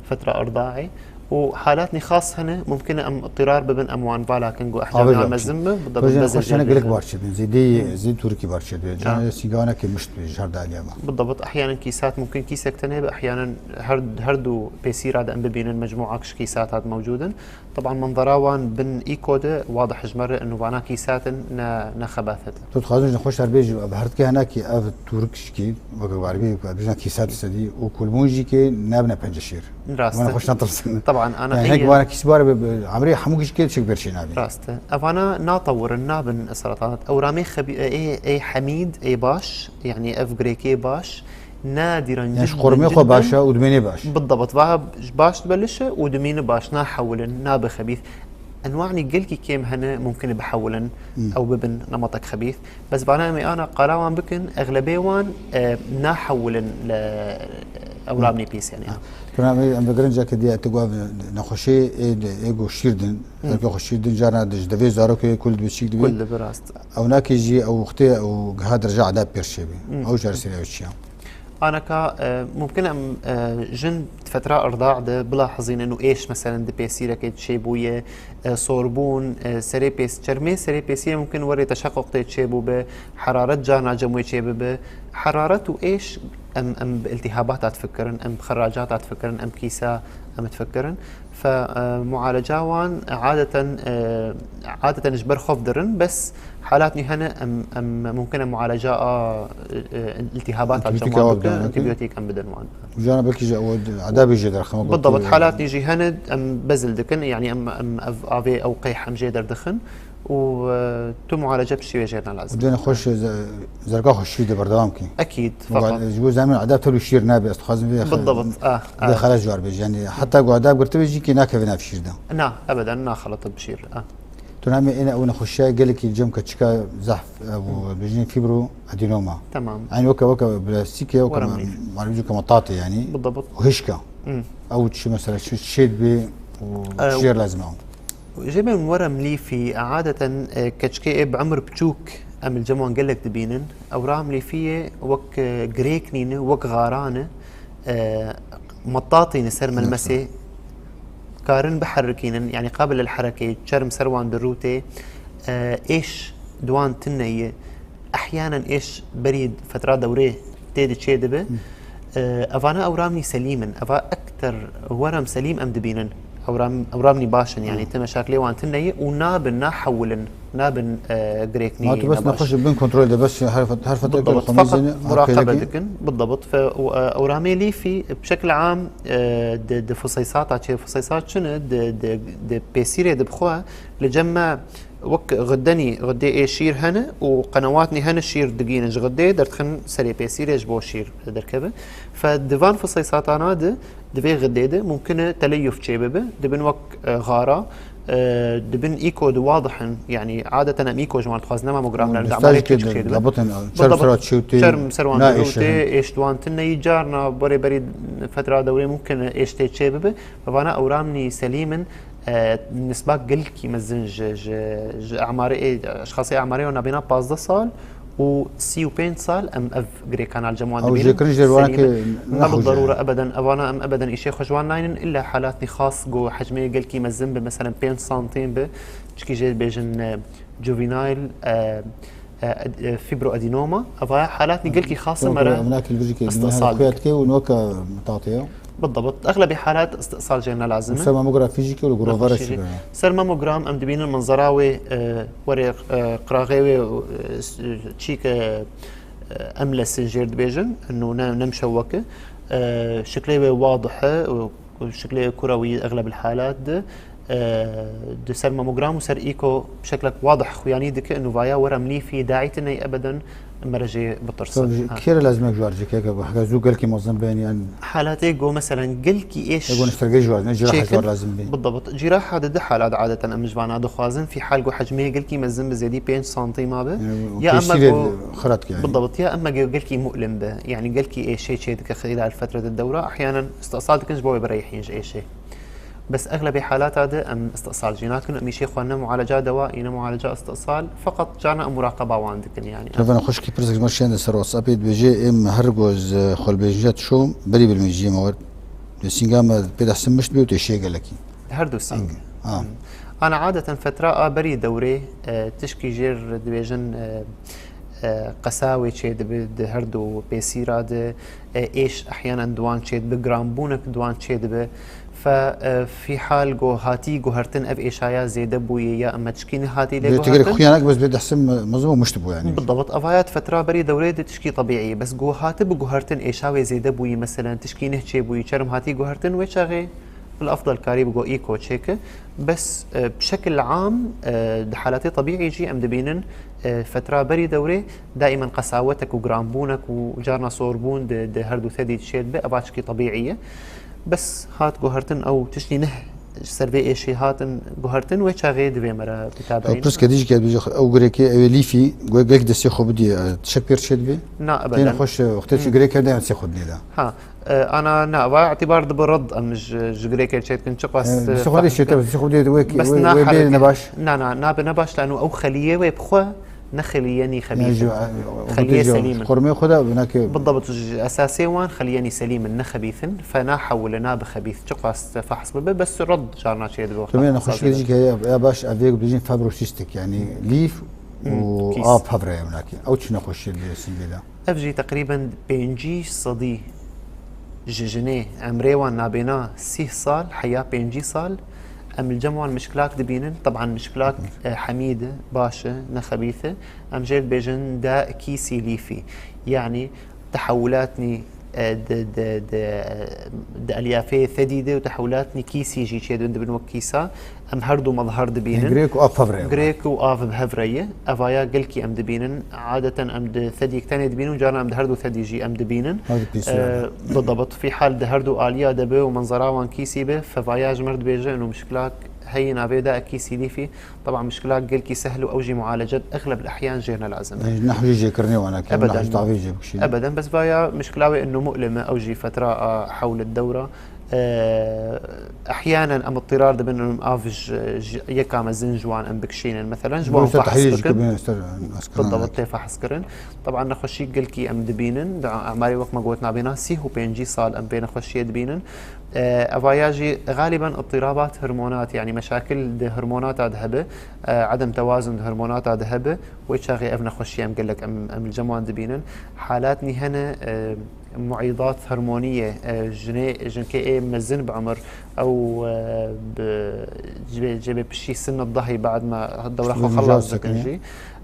fitra irdaê. Û halatnî xas hene, mumkin e em itirar bibin, em wan vala kin, go ehcamê wan mezin be, bidabat, bezê jê gelek bar çêdin, zêdî, zêdî Turkî bar çêdin. Can sîganekê mişt be, ji her daliya me. Bidabat, ehyanen kîsat mumkin kîsek tenê be, ehyanen her, her du pêsîra de em bibînin, mecmûak ji kîsat hat mewcûd in. Teban menzera wan bin îko de wadih ji me re in û vana kîsat in, ne, ne xebafet e. Tu dixwazin ji xwe şer bêjî, ev her dikê henekî ev tûrikşkî, weke waribî, bêjin kîsat sedî û kulbûn jî kê nebine penceşêr. Rast e. Wana xweş natilsin. Teban, ana yani hek wana kîsbar be, be, emrê hemû kişkê çik berşê nabî. Rast e. Evana natewirin, nabin seratanat. Ewramê xebî-, ê, ê hemîd, ê baş, yani ev girêkê baş, Nadiran. Yani ji qormê xwe baş e û dimênê baş. Bidabat, vaha baş dibe liş e û dimîne baş, nahewilin, nabe xebîth. Enwanî gelkî kêm hene, mumkin e bihewilin, ew bibin nematek xebîth. Bes vana em ê ana qala wan bikin, exlebê wan, e, nahewilin li ewramnî pîs, yani. Tuna em, em vegerin cake diye tu gwa nexweşê ê, ê go şîr din, belkî xwe şîr din, carna ji devê zarokê kul dibe çîk dibe. Kul dibe, rast. Ew nakê jî ew wextê ew giha derece edab pêr çêbî. Ew çareserî ew çi ye? Aneka, e, mumkin em, e, jin di fetra irda de bilahizînin û êş, meselen, di pêsîrekê çêbûye, e, sorbûn, e, serê pês-, çermê serê pêsîrê mumkin werê teşeqquq tê çêbûbe, heraret carna cem wê çêbibe. Heraret û êş em, em bi iltihabata difikirin, em bi xeracata difikirin, em kîsa em difikirin. Fe, e, mualeca wan adeten, e, adeten ji ber xwe dirin, bes halatnî hene em, em mumkin e mualeca a, e, e, iltihabata cem wan bikin, antibiyotîk em bidin wan. Û cana belkî ji ew edabê jê derxin. Bidabat, halatnî jî hene em bezil dikin, yani em, em ev avê ew qeyh em jê derdixin û, e, tu mualece piştî wê jê ne lazim. Û dêne xweş, e, ze-, zerga xwe şîr de berdewam kî. Ekîd, feqat. Ji bo zemên edab tevlî şîr nabe, ez dixwazim vê xe-, Bidabat, ah, vê ah. Xelet ji war bêjî. Yani heta ku edab girtibe jî kî nakeve nav şîr de. Na, ebeden naxelite bi şîr, ah. Tu namê êne ew nexweşiya gelekî cem keçika zehf, e, bû, bêjin fibro adenoma. Tamam. Yani weke, weke plastîk e, weke Were ma-, mî. Marî bêjin ke metatê yani. Bidabat. Û hişka. Hmm. Ew çi mesela çi, çi dibê û Ew. Çi jê lazim e? Jê me were mlîfî, adeten, e, keçikê ê bi emir biçûk em li cem wan gelek dibînin. Ewra mlîfiyê wek, e, girêk nîne, wek xaran e, e, metatî ne ser melmesê, karin biherikînin, yani qabil el herekê, çerm ser wan dirûtê, e, êş di wan tune ye. Ehyanen êş berî fetra dewrê tê de çê dibe. Hı. E, evana ewramnî selîm in. Eva ekter werem selîm em dibînin. Ewram, ewramnî baş in, yani Hı. Ti meşaklê wan tune ye û nabin, nahewilin, nabin, e, girêknî. Ma tu bes nexweş bin kontrol de, bes her fet-, her fetre Bidabat, xwe feqet mizîne, muraqebe dikin. Bidabat. Fe, û, e, ewramê lîfî, bi şekil am, e, di, di fiseysata çê, fiseysat çi ne, di, di, di pêsîrê de bixwe, li cem me Wek xidenî, xidê ê şîr hene û qenewatnî hene şîr digînin ji xidê, derdixin serê pêsîrê ji bo şîr derkeve. Fe di van fiseysatana de, di vê xidê de mumkin e teleyuf çêbibe, dibin wek, e, xara, E, dibin îko di wadih in. Yanî adeten em îko ji wan dixwazin, ne mamogram, li Mesaj emarê ke keçik çêdibe. dabit in, çerm Bidabit. sera çêwtê. Çerm ser wan Na dirûtê, êşirin. êş di wan tune yî carna borê berî fetra dewrê mumkin êş tê çê bibe. Vana ewramnî selîm in, e, nisba gelkî mezin ji, ji, ji emarê, eşxasê emarê wan nabêna pazdeh sal û sî û pênc sal em ev girêkana li cem wan Ew dibînin. jêkirin ji wan Selîm in. ke Ne nexwe bi darûre jî. Ebeden, evana em ebeden îşê xwe ji wan naynin, illa halatnî xas ku hecmê gelkî mezin bi, meselen pênc santîm bi, çikî jê dibêjin, e, juvenile, e, e, ed-, e, fibroadenoma. Eva halatnî gelkî xas in, mere Evnakî li vijî ke istisal xuya dike û noka mitatê ya. Bidabit. Exlebî halat istisal jê ne lazim e. Ser mamografî jî ke û li gurovara Nexweşî. çi be. Ser mamogram em dibînin manzera wê, e, werê, e, qiraxê wê, e, çîk, e, e, emlesin jêr dibêjin, û ne, ne mişewwek e. E, şiklê wê wadih e, û şiklê kurawî exleb halat de, e, di ser mamogram û ser îko şeklek wadih xuyanî dike, û vaya were em lîfî daîtin ey ebeden mere jê bitirsin. Ha. Kêre lazim e ji wan cekeke bu. Heka zû gelkî mezin bên yan. Halatê go meselen gelkî êş Ego nistergê ji wan, ne ciraha ji çêkin. Wan lazim bê. Bidabit. Ciraha de di halat adeten em ji vana dixwazin. Fî hal go hecmê gelkî mezin bi zêdî pênc santîma be. Yani, Ya kêşî emme lê go xerat yani. Bidabit. Ya emme go gelkî mu'lim be. Yani gelkî êşê çê dike xilal fetrete dewra. Ehyanen istisal dikin ji bo wê bireyhîn ji êşê. Bes exlebê halata de em istisal jî nakin, em îşê xwe ne mualeca dewaî, ne mualeca istisal, feqet carna em muraqeba wan dikin, yani. Cevana xwişkî, pirsek ji me şiyende ser WhatsAppê, dibêje, êm her goz, e, xwelbêjiya dişom, berî bilmêjiyê me wer. Dê sînga me pê dehsin mişt bê û tê şê gelekî. Her du sîng. Ha. Ana adeten fetra a berî dewrê, e, tişkî jêr dibêjin, e, e, qesa wê çêdibe di her du pêsîra de, e, êş ehyanen di wan çêdibe, giranbûnek di wan çêdibe. Fe, e, fî hal go hatî guhertin ev êşaya zêde bûye ya em me tişkî nehatî lê Bê tigirek guhertin. Xuyanek bes bê dehsin mezin û mişt bû yani. Bidabit, evaya di fetra berî dewrê de tişkî tebîî ye. Bes go hatibe guhertin êşa wê zêde bûyî, meselen tişkî neh çêbûyî, çerm hatî guhertin, wê çaxê bil efdal karî bi go îko çêke. Bes, e, bi şekil am, e, di halatê tebîî jî em dibînin, e, fetra berî dewrê daîmen qesawetek û giranbûnek û carna sorbûn di, di her du thedî çêdibe, eva çikî tebîî ye. Bes hat guhertin ew tiştî neh ji ser vê êşê hatin guhertin, wê çaxê divê me re bitabeyin. Ew pirs kedî jî ke dibêje, ew girêkê, ew ê lîfî, gu-, gelek destê xwe bidî, e, tişek pêr çêdibe? Na, ebeden. Têne xweş, e, wextê çi girêk herde em sê xwe dinê de. Ha, e, ana, na, va îtîbar dibe red em ji, ji girêkê çêdikin, çiqas, e, destê xwe dê çête, destê xwe dê wê, wê, wê bê nebaş. Na, na, nabe nebaş, lano ew xeliyê wê bi xwe ne xeliyenî xebîth in. Xeliyê selîm in. Qormê xwe de binake. Bidabit, ji esasê wan xeliyenî selîm in, ne xebîth in. Fe nahewile, nabe xebîth. Çiqas fehs bibe, bes red carna çêdibe wexta. Tumê nexweşî jî ke ya, ya baş, ev yek bijîn fibrosistik, yani lîf û av hevre ya binake. Ew çi nexweşî li sîngê de? Ev jî teqrîben pêncî sedî ji jinê emrê wan nabêna sîh sal, heya pêncî sal, em li cem wan mişkilak dibînin. Teban mişkilak, e, hemî de, baş e, ne xebîth e. Em jê dibêjin da kîsî lîfî. Yanî tehewulatnî, e, di, di, di, di elyafê thedî de û tehewulatnî kîsî jî çêdibin, dibin wek kîsa. Em her du mezher dibînin. Girêk û av bi hev re ye. Girêk û av bi hev re ye. Evaya gelkî em dibînin. Adeten em di thedîk tenê dibînin û carna em di her du thedî jî em dibînin. Her du pêsîra. E, bidabit, fî hal di her du aliya de be û menzera wan kîsî be, fevaya ji me re dibêje, ino mişkilak heyî navê de kîsî lîfî. Teban mişkilak gelkî sehl û ew jî mualece exleb el ehyan jê ne lazim e. E, nehw jî jêkirinê wana ke, nehw jî tavê jê bikişîne. Ebeden, bes vaya mişkila wê ino mu'lim e, ew jî fetra a hewlet dewra. E, ehyanen em ittirar dibin, em av ji, ji yeka mezin ji wan em bikişînin. Meselen, ji wan fehs bikin. Bidabit tê fehs kirin. Teban nexweşî gelkî em dibînin. Di emarê wek me got nabêna sîh û pêncî sal em vê nexweşiyê dibînin. E, evaya jî xaliben ittirabat hormonat, yani meşakil di hormonata de hebe, e, edem tewazun di hormonata de hebe, wê çaxê ev nexweşî em gelek em, em li cem wan dibînin. Halatnî hene, e, muîdat hormonî ye, e, jinê, jinkê ê mezin bi umir, ew, e, bi cibê, cibê piştî sinnet dehî bad me dewra xwe xelas dikin jî.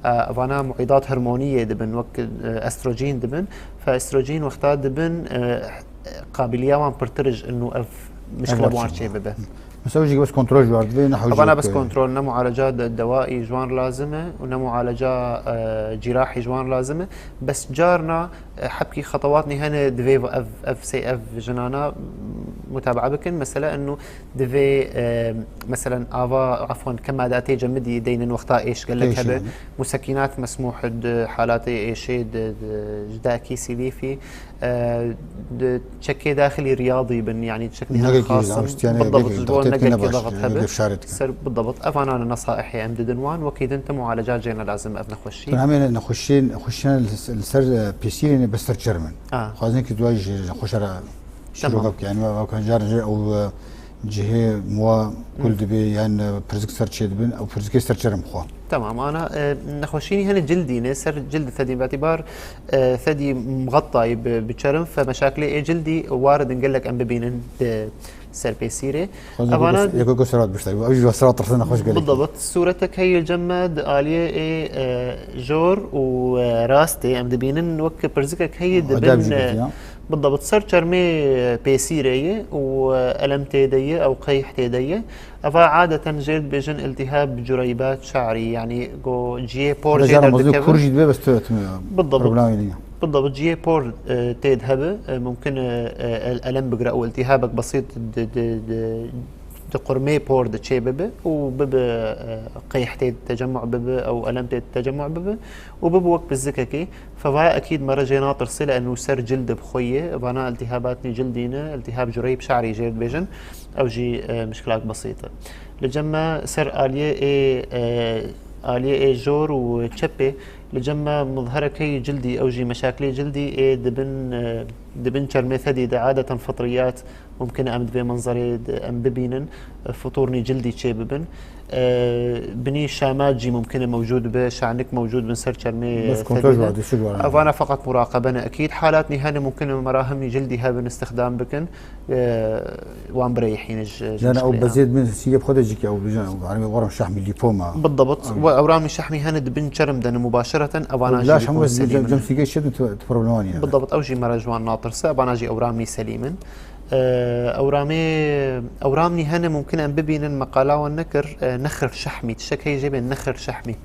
E, evana muîdat hormonî yê dibin, wek, e, estrojen dibin. Fe estrojen wexta dibin, e, qabiliya wan pirtir ji ino ev mişkile bi wan çê bibe. Mesela jî bes kontrol ji wan divê, ne hewce. Evana bes kontrol, ne mualeca de, dewaî ji wan lazim e û ne mualeca, e, cîrahî ji wan lazim e. Bes carna, e, hebkî xetewatnî hene divê ev, ev sê ev jinana متابعه bikin. Mesele eno divê, e, meselen ava, afwan, kemada tê cemidî deynin wexta êş gelek hebe. Musekinat mesmûh di halatê êşê di, di, ji dahkî sîlîfî, e, di çekê daxilî riyadî bin, yanî çek niha xasin, bidabt, ji bo ne gelkî daxit hebe. Ser bidabt. Evana ne nesaihê em didin wan, wekî din ti mualecat jê ne lazim ev nexweşî. Hemê nexweşiyên, nexweşiyên li ser, li ser, e, pêsîrê ne, bes ser çerm in. Xwazin ki duwa ji nexweşa re Şîroka bike, yanî weke caran jî ew, e, cihê moa kul dibe, yan, e, pirzik ser çê dibin, ew pirzikê ser çerm xwe. Tamam, ana, e, nexweşînî hene cildî ne, ser cild tedî betibar, e, tedî mixettayî bi, bi çerm, fe meşakilê ê cildî warid in gelek em bibînin di ser pêsîrê. Evana yeko ku serat biştay, ew jî serat tirsin nexweş gelek. Bidabt, sûretek heye li cem me di aliyê ê, e, jor û, e, rastê em dibînin wek pirzikek heye dibin, e, Bidabt, ser çermê pêsîrê ye û elem tê de ye ew qeyh tê de ye. Eva adeten jê dibêjin iltihab cureybat şe'rî, yanî go ciyê por jê derdikeve. Kur jî dibe bes tu, tu Bidabt. Bidabt, ciyê por, e, tê de hebe, e, mumkin, e, e, el-, elem bigire û iltihabek besît di, di, di, di qurmê por de çê bibe û bibe, e, qeyh tê de tecemmu bibe ew elem tê de tecemmu bibe û bibe wek pirzikekê. Fevaya ekîd mere jê natirsê, li enû ser cil de bi xwe ye. Vana iltihabatnî cildî ne, iltihab cureyb şe'rî jê dibêjin. Ew jî, e, mişkilak besît e. Li cem me ser aliyê ê, e, aliyê ê jor û çepê, li cem me mizherek heye cildî, ew jî meşakilê cildî ê dibin, e, dibin çermê fedî de adeten fitriyat, mumkin e em di vê menzerê de em bibînin, e, fitûrnî cildî çê bibin. E, binî şamat jî mumkin e mewcûd be, şanik mewcûd bin ser çermê fedî de. Evana feqet muraqebe ne ekîd. Halatnî hene mumkin e merahimnî cildî hebin, istixdam bikin. E, wan bireyhîne ji, ji Yani ew muşkilê beziyet bin sîgê bi xwe de jî ki ew bijan, ew, yani, waram şahmî lîpoma. Bidabt. Ew. Ve ewramî şahmî hene di bin çerm de ne mubaşereten, evana jî Laş hemû bikun selîm in. Cem sîgê çi tu, tu problema niye. Bidabt, ew jî mere ji wan natirse, evana jî ewramî selîm in. E, ewramê, ewramî hene mumkin em bibînin, meqala wan nekir, e, nexir şahmî, tiştek heye jê bên nexir şahmî.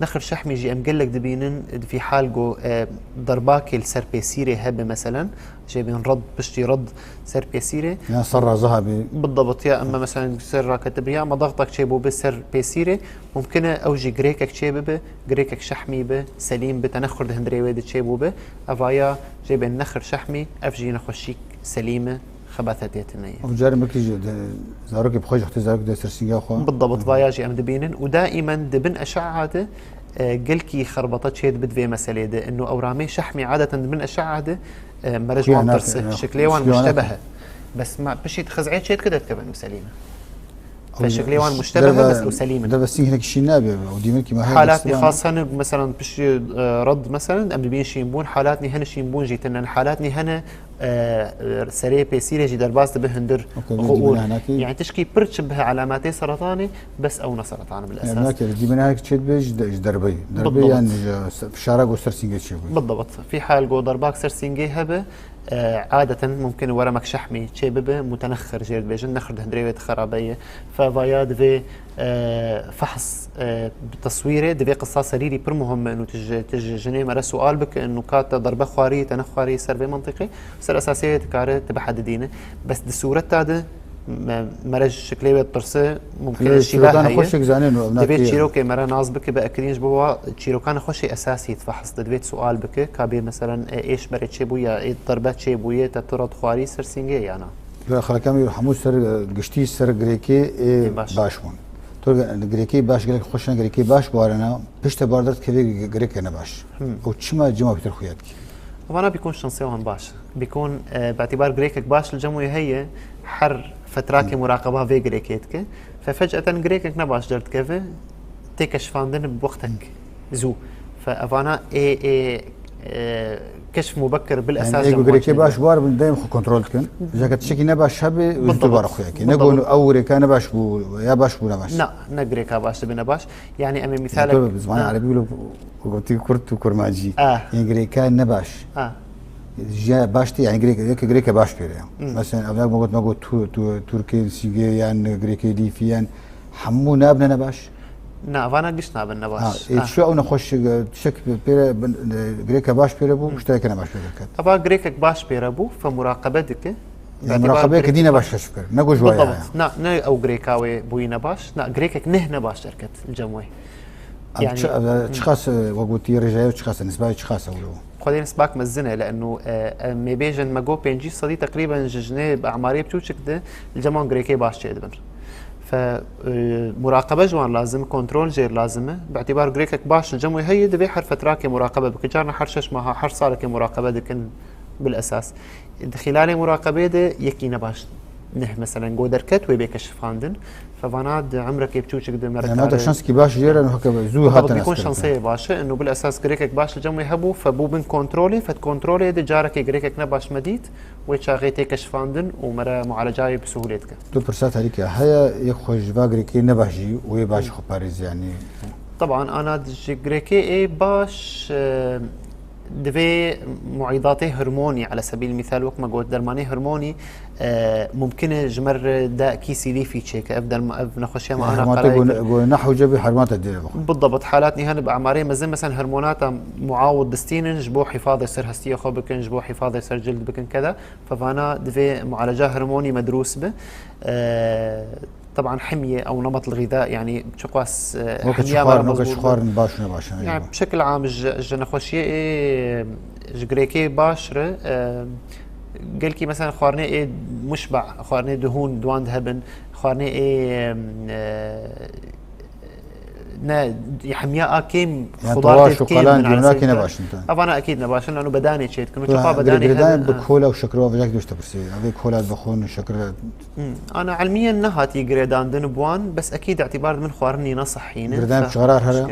Nexir şahmî jî em gelek dibînin, di fî hal go, e, derbakê li ser pêsîrê hebe meselen, jê bên red, piştî red ser pêsîrê. Ya ser raziha bî. Bidabt ya, emme meselen ser raketibî ya, emme dextek çê bû bi ser pêsîrê, mumkin e ew jî girêkek çê bibe, girêkek şahmî bi, selîm bi, te nexwir di hundirê wê de çê bû bi, evaya jê bên nexir şahmî, ev jî nexweşîk selîm e, xebata tê tune ye. Ew carê mekî jî de zarokê bi xwe jî xwedê zarokê de ser sînga xwe. Bidabt, vaya jî em dibînin û daîmen di bin eşe'a de, e, gelkî xerbata çê dibe di vê meselê de. Ino ewramê şehmî adeten di bin eşe'a de, e, mere ji wan tirse. Şiklê wan muştebeh e. Bes ma piştî di xiz'ê çê dike derdikevin û selîm e. Fe şiklê wan muştebeh e, bes ew selîm in. Deve sîng hinek şîn nabe, ew dîmir ki me heye. Halatnî xas hene, meselen piştî, e, red, meselen em dibînin şînbûn, halatnî hene şînbûn jî tune ne. Halatnî hene, e, e, serê pêsîrê jî derbas dibe hundir, xûr. Yani tişkî pir çi bihe alametê seretanê, bes ew ne seretan e bil esas. Yani nakê, dîmir hinek çê dibe ji de-, ji derbeyê. Derbeyê yani ji se-, fişara go ser sîngê çê bû. Bidabt. Fî hal go derbak ser sîngê hebe, E, adeten mumkin weremek şehmî çê bibe, mutenexir jê dibêjin, nexir di hundirê wê de xerabe ye. Fe vaya divê, e, fehs, e, bi teswîrê, divê qisa serîrî pir muhim in û tu ji, tu ji jinê mere sual bike, û ka te derbe xwarî, te nexwarî ser vê mentiqê, ser esasê wê dikare tu bihedidîne. Bes di sûreta de, me, mere ji şiklê wê ditirse, mumkin e şîva heye. Divê çîrokê mere nas bike, bi ekirîn ji bo wa çîrokana xweşê esasî difehs de, divê sual bike, ka bê, meselen, e, êş berê çêbû ya, ê derbe çêbûye, te tu re dixwarî ser sîngê ya na? Li xelkê me hemû ser, e, giştî ser girêkê ê baş bûn. Tu girêkê baş gelek xweş ne, girêkê baş biwarine, pişte bar derdikeve girêke nebaş. Ew çima cema pêtir xuya dike? Vana bîkon şansê wan baş. Bîkon, e, bi îtîbar girêkek baş li cem wê heye, her fetrakê muraqeba vê girêkê dike. Fe fec'eten girêkek nebaş derdikeve, tê keşfandin bi wextek zû. Fe evana ê, ê, e, keşf mubekir bil esas cem wan çêdibe. Yani ê ku girêkê baş war bin, dayim xwe kontrol dikin. Jeke tiştekî nebaş hebe, zû dubare xuya ke. Ne got ew girêka nebaş bû, ya baş bû nebaş. Na, ne girêka baş dibe nebaş. Yani em ê mîsalek. Bi zimanê erebî wilo Ku gotî kurt û kurmancî. Ên girêka ne baş. Ji baş tê, yani girêk, yek girêke baş pêre ya. Mesela, evler me got, me got tu, tu, Turkê sîgê yan girêkê lîfî yan hemû nabine ne baş. Na, vana giş nabin ne baş. Ha, ê, çi ew nexweş, e, tiştek pêre, e, girêke baş pêre bû, muştereke ne baş pêre ket. Eva girêkek baş pêre bû, fe muraqebe dike. Yani, muraqebeyeke dî ne baş keşf kir. Ne ku ji waya ye. Na, ne ew girêka wê bûyî ne baş. Na, girêkek neh ne baş derket li cem wê. Ev çi, ev çiqas, e, wek gotî, rêjayê çiqas e, nisbayê çiqas e wilo? Xwedê nisbak mezin e, li enû, e, em ê bêjin me got pêncî sedî teqrîben ji jinê bi emarê biçûçik de li cem wan girêkê baş çêdibin. Fe, e, muraqebe ji wan lazim, kontrol jêr lazim e. Bi îtibar girêkek baş li cem wê heye, divê her fetrakê muraqebe bike. Carna her şeş meha, her salekê muraqebe dikin bil esas. Di xîlalê muraqebê de yekî ne baş neh, meselen, go derket wê bê keşifandin. Fevana di emrekê biçûçik de me re. Yani, kare şansekî baş jê re, heke zû hatin bikon şanseyê baş e. Eno bil esas girêkek baş li cem wê hebû, fe bû bin kontrolê, fe di kontrolê de carekê girêkek ne baş me dît, wê çaxê tê keşifandin û me re mualecayê bi suhûlê dike. Tu pirsa terîke heye, yek xwe ji va girêkê ne baş jî wê baş xwe parêz, yani. Teban, ana ji girêkê ê baş, e, divê muîdatê hormonî, ala sebîl mîsal, wek me got, dermanê hormonî, e, mumkin e ji me re da kîsî lîfî çêke. Ev derma, ev nexweşiya me ana Hermata qarayê go, kir. Go ne hewce bî, hermata dê bixwe. Bidabt, halatnî hene bi emarê mezin, mesela hormonata muawid distînin, ji bo hifazê ser hestiyê xwe bikin, ji bo hifazê ser cild bikin keda. Fevana divê mualeca hormonî medrûs bi. E, Teban himye ew nemet lixîda, yani çiqas, e, himiya me re mezbût be. Weke çi xwarin baş û ne baş e? Yani bi şekil am ji, ji nexweşiyê ê, ji girêkê baş re, e, gelkî mesela xwarinê ê muşba, xwarinê duhûn duwan dihebin, xwarinê ê, e, ne, hemiya a kêm xudar tê kêm bin, yani ne baş in. Evana ekîd ne baş in, lano bedanê çê dikin. Çiqa bedanê hebe. Bi kola û şekir wa vecek dişte pirsê. Ev ê kola dixwin û şekir. Hmm. Ana elmiyen nehatî girêdandin bi wan, bes ekîd îtîbar dibin xwarinî ne sehî ne. Girêdan bi çiqarar here?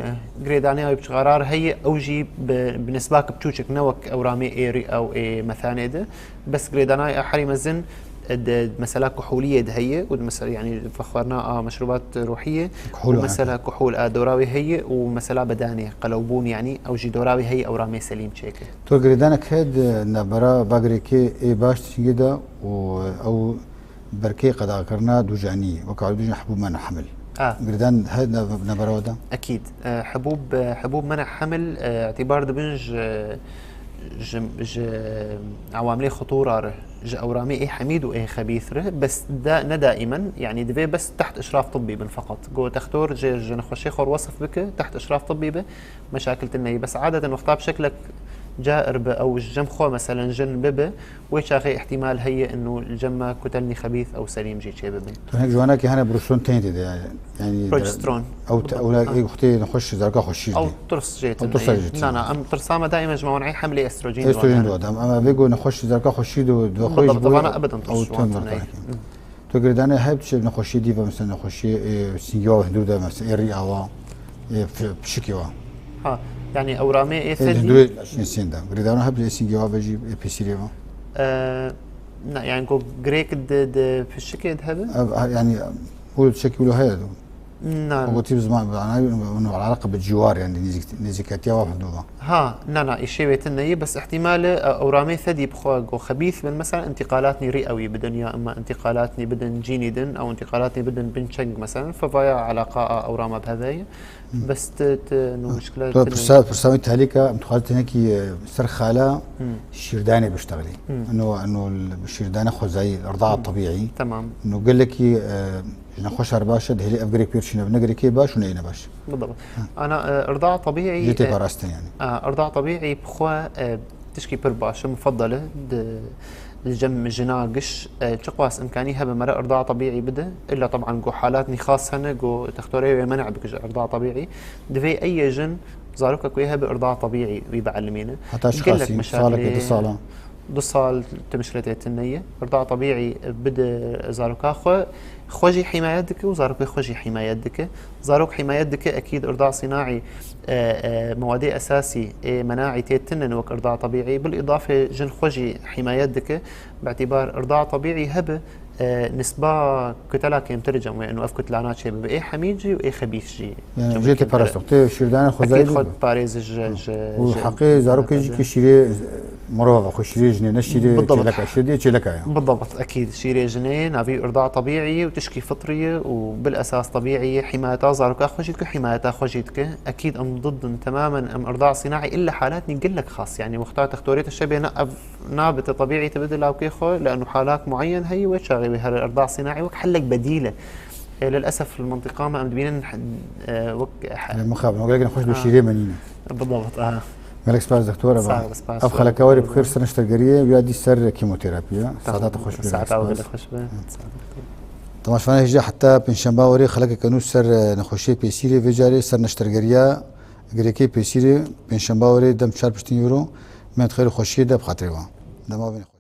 Girêdanê ew bi çiqarar heye, ew jî bi, bi nisbak biçûçik, ne wek ewramê êrî ew ê methanê de. Bes girêdanay a herî mezin, e, di mesela kuhûliyê de heye û di mesela, yani, vexwarina a meşrûbat ruhiyê û mesela kuhûl a dora wê heye û mesela bedanê, qelewbûn, yani, ew jî dora wê heye ewramê selîm çêke. Tu girêdanek heye di navbera bagirêkê ê baş tişingê de û ew Berkê qedexekirina dûjanî, wek ew dûjan hebû mena hemil. Ah. Girêdan he ne, ne berawa de? Ekîd. E, hebûb, hebûb mena hemil, e, îtîbar dibin ji, ji, ji ewamilê xutûra re, ji ewramê ê hemîd û ê xebîth re, bes da, ne daimen, yani divê bes teht işraf tibbî bin feqet. Go textor ji, ji nexweşê xwe wesif bike, teht işraf tibbî be, meşakil tune ye. Bes adeten wexta bi şeklek cair be, ew ji cem xwe, meselen, jin bibe, Wê çaxê îhtîmal heye ino li cem me kutelnî xebîth ew selîm jî çêbibin. Tu hinek ji wanakî hene projestrone tên tê de, yani. Projestrone. Ew te, ew ê xwe tê nexweş zarka xwe şîr dê. Ew tirs jê tê. Ew tirsa jê tê. Na, na, em tirsa me daîma ji mawenayê hemlê estrojen. Estrojen diwa. Em, em vê go nexweş zarka xwe şîr dê, diwa xwe jî. Evana ebeden tirs ji wan tê. Tu girêdanê heye bi tiştê nexweşiyê dî ve, mesela nexweşiyê, e, sîngiwa hindûr de, mesela ê rî awa, ê fi-, pişikê wa. Ha, yani ewramê ê Ê sedî. Hindûrê şên sên de. Girêdana hebe ê sîngiwa ve jî, ê pêsîrê wa. E, na, yani ku girêk di, di pişikê de hebe? Ev, ha, yani, bu şekil heye. Na. Ew gotî bi ziman, bi anayî, û, û, û, alaqa bi ciwar, yani, nêzik-, nêzîketiya wa hindû va. Ha, na, na, îşê wê tune ye, bes îhtîmal e, e, ewramê sedî bi xwe go xebîth bin, mesela întîqalatnî rî ewî bidin ya emma întîqalatnî bidin cînî din, ew întîqalatnî bidin bin çeng, mesela, fevaya alaqa a ewrama bi heve ye. Bes ti, ti, no, muşkile Tu tune pirsa, ye. Pirsa wî tehlîka, em dixwazin tenekî, e, ser xala Hmm. şîrdanê biştexilî. Hmm. Eno, eno l-, şîrdane xwezayî, rida Hmm. tebîî. Tamam. Eno gelekî, e, Ji nexweşa re baş e, dihêlî ev girêk pêr çîne, ne girêkê baş û ne yê ne baş. Bidabt. Ana, e, rida tebîî, Jê tê e, parastin yani. E, rida tebîî bi xwe, e, tişkî pir baş e, mufeddel e, di, li cem jina giş, e, çiqas imkanî hebe me re rida tebîî bide, illa teban go halatnî xas hene, go textorê wê men'a bike ji rida tebîî, divê ey jin zarokek wê hebe rida tebîî wî bielimîne. Heta çi Gelek xasî, meşakilê salekê, du sala? Du sal tu mişkilê tê tune ye. Rida tebîî bide zaroka xwe, xwe jî hîmayet dike û zarokê xwe jî hîmayet dike. Zarok hîmayet dike, ekîd rida sînaî, e, e, mewadê esasî ê menaî tê tune ne wek rida tebîî. Bil îdafê jin xwe jî hîmayet dike. Bi îtîbar rida tebîî hebe, e, nisba kutela kêmtir cem wê, eno ev kutlana çêbibe. Ê hemîd jî û ê xebîth jî. Yani cem wê jê tê kêmtir e. Parastin, tê şîrdane xwezayî Ekîd xwe dibe. Diparêze ji, ji, Û ji, heqê ji zarokê jî kê şîrê Mirov xwe şîrê jinê ne şîrê Bildibt. çêleka, şîrê çêleka ya. بالضبط، اكيد. شيري جنين نافي ارضاع طبيعي وتشكي فطريه، وبالاساس طبيعيه، حمايتها زارك اخو جيتك، حمايتها اخو جيتك. اكيد ام ضد تماما ام ارضاع صناعي الا حالات نقول لك خاص، يعني، وقتها تختوريت الشبيه نابت طبيعي تبدل او كيخو، لانه حالات معين هي وتشاغي بهالارضاع الصناعي وك حلك بديله. إيه، للاسف المنطقه ما ام دبينا نح- آه، وك ح- Mixabin, gelek nexweş bi şîrê menîne. بالضبط، اه. Gelek spas doktor. Sağ ol, spas. Ev xeleka werê bi xêr ser neştergeriyê û ya dî ser kîmoterapiye. Saeta te xweş be. ساعات Spas. اول خوش به. Temaşevanê hêja heta pêncşemba werê xelekeke nû ser, e, nexweşiyê pêsîrê vê carê ser neştergeriya girêkê pêsîrê pêncşemba werê dem çar piştî euro. Mend xêr û xweşiyê de bi xatirê wan. Dema bînin.